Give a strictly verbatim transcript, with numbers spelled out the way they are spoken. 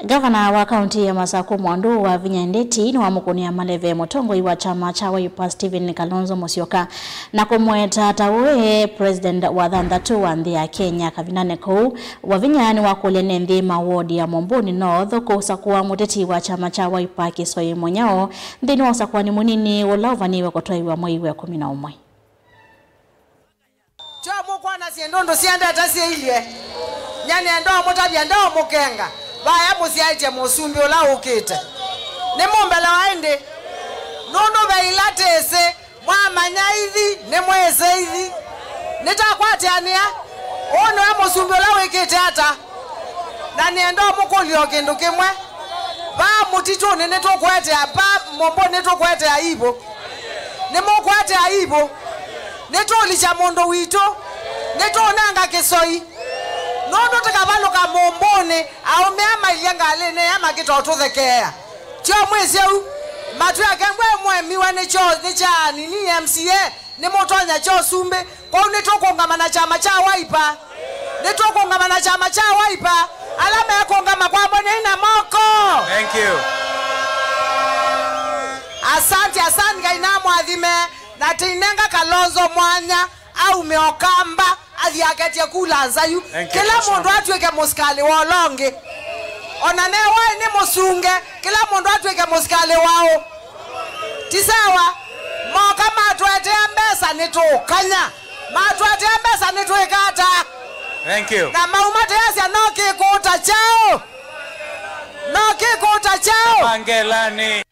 Ngavana wa kaunti ya Masakũ Mwandu Wavinya Ndeti nĩwamũkũnĩa maleve mũtongoi wa kyama kya Wiper Stephen Kalonzo Musyoka na kũmweta ta we president wa thanthatũ wa nthĩ ya Kenya. Kavindanĩ kau, Wavinya nĩwakũlya nĩ nthĩ ma ward ya Momboni North kũsakũa mũteti wa kyama kya Wiper Kisoi Mũnyao nthĩnĩ wa ũsakũani mũnini ũla ũvanĩĩwe kũtwaĩwa mwei wa ĩkũmi na ũmwe. Kyo mũkwona syĩndũ ndũsyendete syĩilye. Nyie nĩenda ũmũtavya ndeũmũkenga. Vaya mũsyaĩtye mũsumbĩ ũla ũkĩte. Nĩ mũmbelewa ĩndĩ. Nũndũ ve ila tĩsĩ, mwamanya ithi, nĩmwĩsĩ ithi. Nĩtakwatĩanĩa. Ũũ nĩwe mũsumbĩ ũla wĩkĩte ata? Na nĩenda ũmũkũlya o kĩndũ kĩmwe. Vaa mũtitũnĩ nĩtũkũetea, vaa mũmbũnĩ nĩtũkũetea ivũ. Nĩmũkũetea ivũ. Nĩtũũlikya mũndũ witũ. Nĩtũũnanga kĩsoi. Nũndũ tũkavalũka mũmbũnĩ, aũme aa mailye ngalĩnĩ ĩya makĩta ũtũthekeea. Tyo mwĩsĩ ũu. Matwĩake ngwe mwemiwe nĩ kyo, nĩ kya nini M C A. Nĩmũtonya kya ũsumbĩ, kwoou nĩtũkũngama na kyama kya Wiper. Nĩtũkũngama na kyama kya Wiper. Ala mekũngama kwambonyei na moko. Thank you. Asante, asante, Ngai namwathime, na tĩinenga Kalonzo mwanya, aume o kamba, athi aketye kula nza yu. Thank you, kĩla mũndũ atw'ĩke mũsikalĩ wa ũla ũngĩ. Ona newaĩ nĩ mũsunge, kĩla mũndũ atw'ĩke mũsikalĩ waũ. Ti sawa? Moka matũetea mbesa nĩtũũkanya. Matũetea mbesa nĩtwĩka ata? Thank you. Na mauma tayasya no kĩkũũta kyaũ? No kĩkũũta kyaũ? Pangelani.